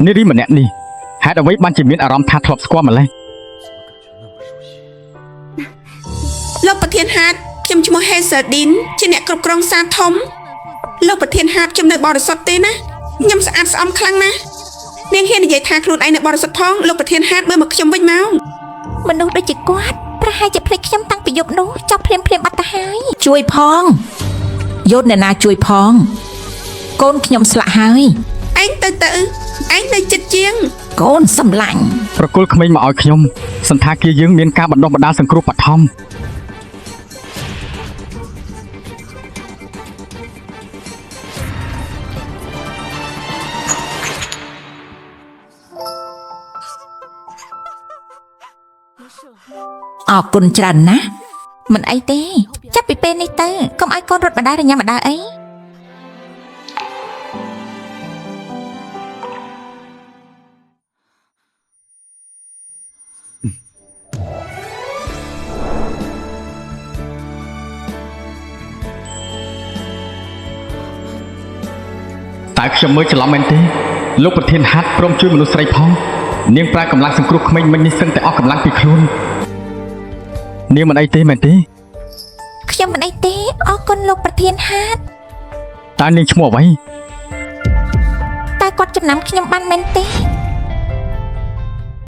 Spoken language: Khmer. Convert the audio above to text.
នារីម្នាក់នេះហេតុអ្វីបានជាមានអារម្មណ៍ថាធ្លាប់ស្គាល់ម្ល៉េះ លោកប្រធានហាតខ្ញុំឈ្មោះហេសឌីនជាអ្នកគ្រប់គ្រងសាធំលោកប្រធានហាតខ្ញុំនៅបរិសុទ្ធទេណាខ្ញុំស្អាតស្អំខ្លាំងណាស់នាងហ៊ាននិយាយថាខ្លួនឯងនៅបរិសុទ្ធផងលោកប្រធានហាតមើលមកខ្ញុំវិញមក មនុស្សដូចជាគាត់ប្រហែលជាភ្លេចខ្ញុំតាំងពីយប់នោះចប់ភ្លាមភ្លាមៗបាត់ទៅហើយ ជួយផងយោនអ្នកណាជួយផង កូនខ្ញុំស្លាក់ហើយ ឯងទៅទៅឯងនៅចិត្តជាង កូនសម្លាញ់ ប្រគល់ក្មេងមកឲ្យខ្ញុំសន្តាគារយើងមានការបណ្ដុះបណ្ដាលសង្គ្រោះបឋម អរគុណច្រើនណាស់ មិនអីទេចាប់ពីពេលនេះទៅកុំឲ្យកូនរត់បណ្ដើរញ៉ាំបណ្ដើរអី តែខ្ញុំមើលច្រឡំមែនទេលោកប្រធានហាត់ព្រមជួយមនុស្សស្រីផងនាងប្រើកម្លាំងសង្គ្រោះក្មេងមិញនេះសឹងតែអស់កម្លាំងពីខ្លួននាងមិនអីទេមែនទេ ខ្ញុំមិនអីទេអរគុណលោកប្រធានហាត តើនាងឈ្មោះអ្វី តើគាត់ចំណាំខ្ញុំបានមែនទេ